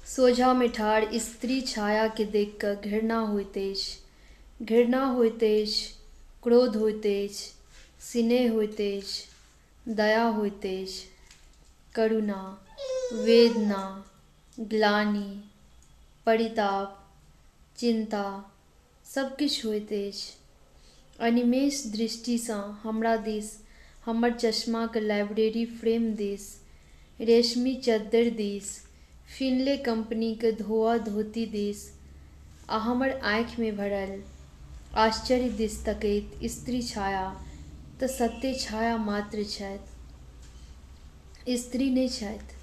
सोझाँमे ठाढ़ स्त्री-छायाकेँ देखि क घृणा होइत अछि। घृणा होइत अछि, क्रोध होइत अछि, सिनेह होइत अछि, दया होइत अछि, करुणा, वेदना, ग्लानि, परिताप, चिन्ता सभ किछु होइत अछि। अनिमेष दृष्टिसँ हमरा दिस, हमर चश्माक लाइब्रेरी फ्रेम दिस, रेशमी चद्दरि दिस, फिनले कम्पनीक धोआ धोती दिस आ हमर आँखिमे भरल आश्चर्य दिस तकैत स्त्री-छाया तँ सत्ते छाया मात्र छथि। स्त्री नहि छथि।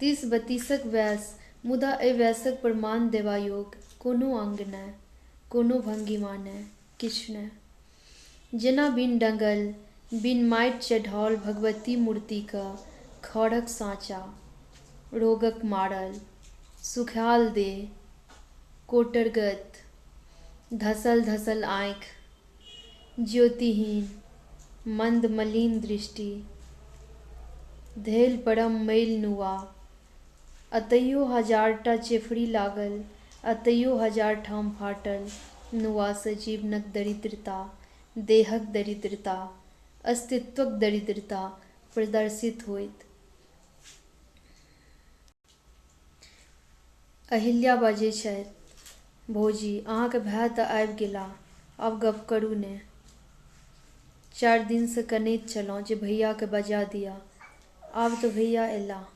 30-32क वयस, मुदा एहि वयसक प्रमाण देबा योग्य कोनो अंग नहि, कोनो भंगिमा नहि, किछु नहि। जेना बिन डँगल, बिन माटि चढ़ौल भगवती मूर्तिक खढ़क साँचा, रोगक मारल, सुखायल देह, कोटरगत, धँसल-धँसल आँखि, ज्योतिहीन, मन्द मलिन दृष्टि, धएल परम मैल नूआ, अतैयो हजारटा चेफड़ी लागल, अतैयो हजार ठाम फाटल नूआसँ जीवनक दरिद्रता, देहक दरिद्रता, अस्तित्वक दरिद्रता प्रदर्शित होइत। अहिल्या बजैत छथि, "भौजी, अहाँक भाय तँ आबि गेलाह, आब गप्प करू ने। 4 दिनसँ कनैत छलहुँ जे भैयाकेँ बजा दिअ, आब तँ भैया अयलाह।